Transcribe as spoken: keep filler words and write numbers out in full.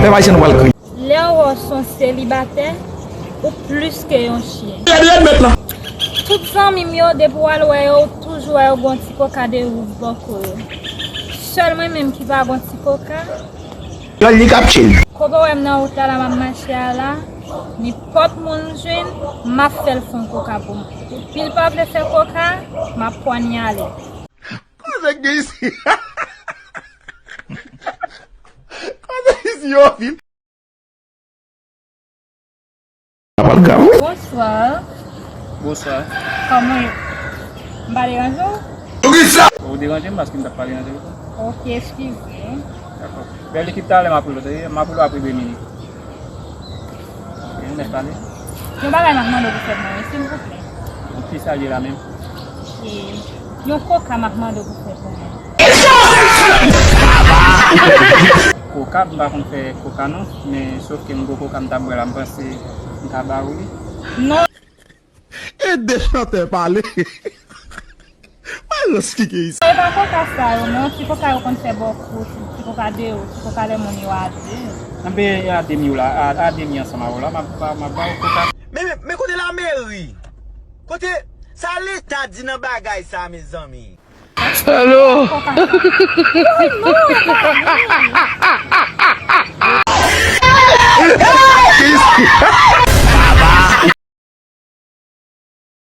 Pèp ayisyen, nou pral kriye. Lè w wè w se yon selibatè, ou plis ke yon chyen. Tout zanmi m yo, depi w al wè yo, ou toujou wè yo gen yon ti koka de wouf bò ko yo. Sèl mwen menm ki pa gen yon ti koka. Lòl li k ap chill. Kote w wè m nan wout la, la m ap mache a la, nenpòt moun m jwenn, m ap fè l fè yon koka pou mwen. Depi l pa vle fè koka, m ap pwanyale. Koze k gen isi? Koze isi yo vin? Sa pral grav wi. Bonsoir. Bonswa. Kòman w ye? M pa deranje w? Poukisa? Ou deranje m paske m t ap pale nan telefòn. Ok, eskize. Dakò. Bèl ekip, talè m ap rele w, tande, m ap rele w apre de minit. Ok, nou mèt pale. Yon bagay m ap mande w pou fè pou mwen, silvouplè. Bon, kisa l ye la menm? E yon koka m ap mande w pou fè pou mwen. Koka, m pa konn fè koka non, men sof ke m gwo koka m t ap bwè la, m panse m ka ba ou li. Non, E de chantè pale. Malans ki gen isi. e pa koka sa yo, non. Ti koka yo konn fè bòkò, ti, ti koka de yo, ti koka lè moun yo ate. Anben, a demi w la, a, a demi ansanm avè w la, m ap, m ap ba ou koka. Men, men, men kote lameri? Kote, sa leta di nan bagay sa, mezanmi? Hello.